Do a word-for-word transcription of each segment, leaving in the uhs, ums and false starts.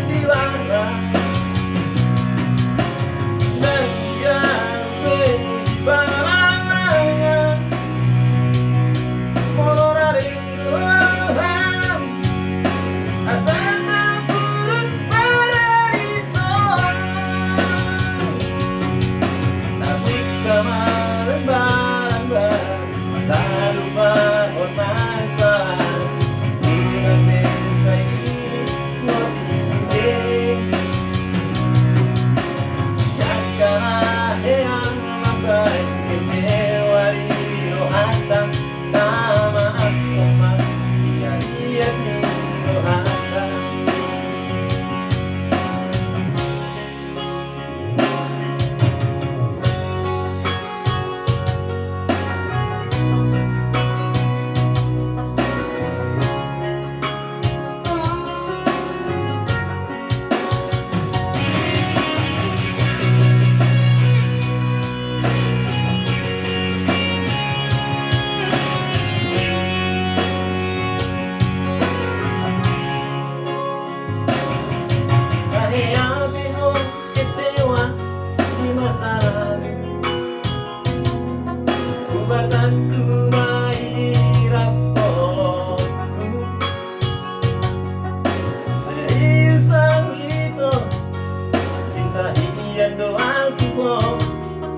Di barang, dan dia be di barang, molo rade roham, asa tampurut pada ito. Tapi kamarin barang-barang, lalu bahon masa, dengan desa ini, ngopi sude. Jangkana hean mambaen kecewa di rohanta, nama aku ma, ia dia ni rohanta. Tahe ape ho kecewa di masa lalu. Ubatanku ma i rap holongku. Serius au ito, cinta hian do au tu ho,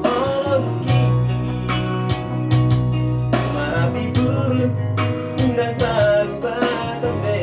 holongki. Marapi burun, ndang taruba be.